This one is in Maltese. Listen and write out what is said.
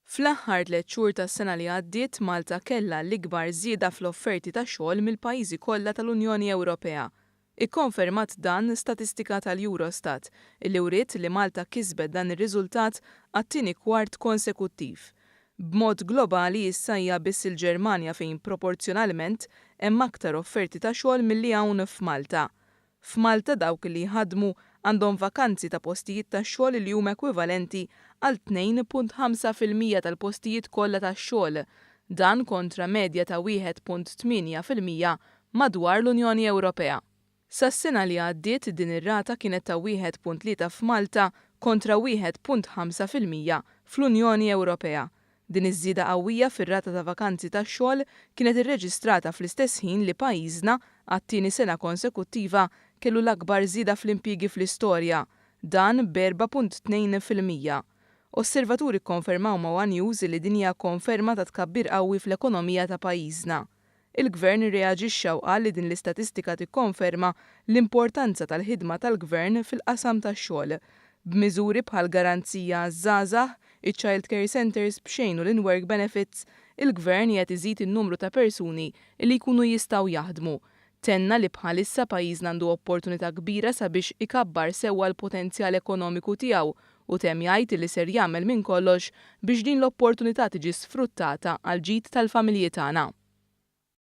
Fl-aħħar tlett xhur tas-sena li għaddiet, Malta kellha l-ikbar żieda fl-offerti ta' xogħol mill-pajjiżi kollha tal-Unjoni Ewropea. Ikkonfermat dan statistika tal-Eurostat illi wriet li Malta kisbet dan ir-riżultat għat-tieni kwart konsekuttiv. B'mod globali issa hija biss il-Ġermanja fejn proporzjonalment hemm aktar offerti ta' xogħol milli hawn f'Malta. F'Malta dawk li jħaddmu għandhom vakanzi ta' postijiet tax-xogħol li huma ekwivalenti għal 2.5% tal-postijiet kollha tax-xogħol. Dan kontra medja ta' 1.8% madwar l-Unjoni Ewropea. Sas-sena li għaddiet din ir-rata kienet ta' 1.3 f'Malta kontra 1.5% fl-Unjoni Ewropea. Din iż-żieda qawwija fir-rata ta' vakanzi tax-xogħol kienet irreġistrata fl-istess ħin li pajjiżna, għat-tieni sena konsekuttiva, kellu l-akbar żieda fl-impjiegi fl-istorja, dan b'4.2%. Osservaturi kkonfermaw ma' one News li din hija konferma ta' tkabbir qawwi fl-ekonomija ta' pajjiżna. Il-Gvern irreaġixxa u qal li din l-istatistika tikkonferma l-importanza tal-ħidma tal-Gvern fil-qasam tax-xogħol. B'miżuri bħall-Garanzija għaż-Żgħażagħ, iċ-Child Care Centres b'xejn u l-in-work benefits, il-Gvern qiegħed iżid in-numru ta' persuni li jkunu jistgħu jaħdmu. Tenna li bħalissa pajjiżna għandu opportunità kbira sabiex ikabbar sewwa l-potenzjal ekonomiku tiegħu u temm jgħid li ser jagħmel minn kollox biex din l-opportunità tiġi sfruttata għall-ġid tal-familji tagħna.